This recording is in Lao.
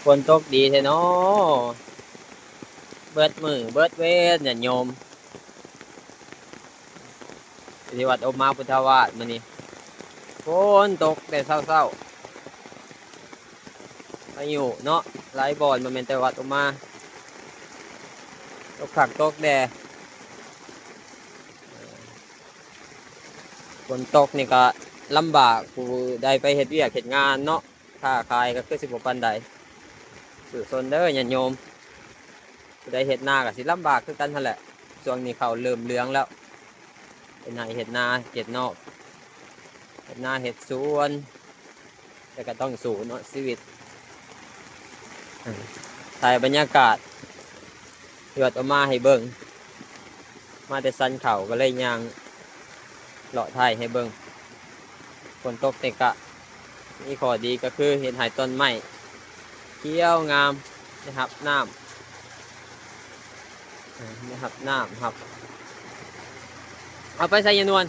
ຝົນຕົກດີແທ້ເນາະ ເບິດມື້ເບິດເວນ ຍາດໂຍມ ທີ່ວັດອົບມາພຸດທະວາດມື້ນີ້ ຝົນຕົກແຕ່ເຊົ້າໆ ພາຍຸເນາະ ຫຼາຍບ່ອນ ບໍ່ແມ່ນແຕ່ວັດອົບມາ ຕົກຄັກຕົກແດ່. ຝົນຕົກນີ້ກໍລຳບາກ ຜູ້ໃດໄປເຮັດວຽກເຮັດງານເນາະ ຄ້າຂາຍກໍຄືຊິບໍ່ປານໃດ ສູ້ຊົນເດີຍາດໂຍມ ຜູ້ໃດເຮັດນາກໍຊິລຳບາກຄືກັນຫັ້ນແຫຼະ ຊ່ວງນີ້ເຂົ້າເລີ່ມເຫຼືອງແລ້ວ ເຮັດໄຮ່ເຮັດນາ ເຮັດນອກ ເຮັດນາເຮັດສວນ ແຕ່ກໍຕ້ອງສູ້ເນາະ ຊີວິດ ຖ່າຍບັນຍາກາດ ທີ່ວັດອົບມາໃຫ້ເບິ່ງ ມາແຕ່ສັນເຂົ້າກໍເລີຍຍ່າງເລາະຖ່າຍໃຫ້ເບິ່ງ ຝົນຕົກນີ້ກະມີຂໍ້ດີກໍຄືເຮັດໃຫ້ຕົ້ນໄມ້ຂຽວງາມ ໄດ້ຮັບນ້ຳ ໄດ້ຮັບນ້ຳ ຮັບ ເອົາໄປໃສ່ຍານວນ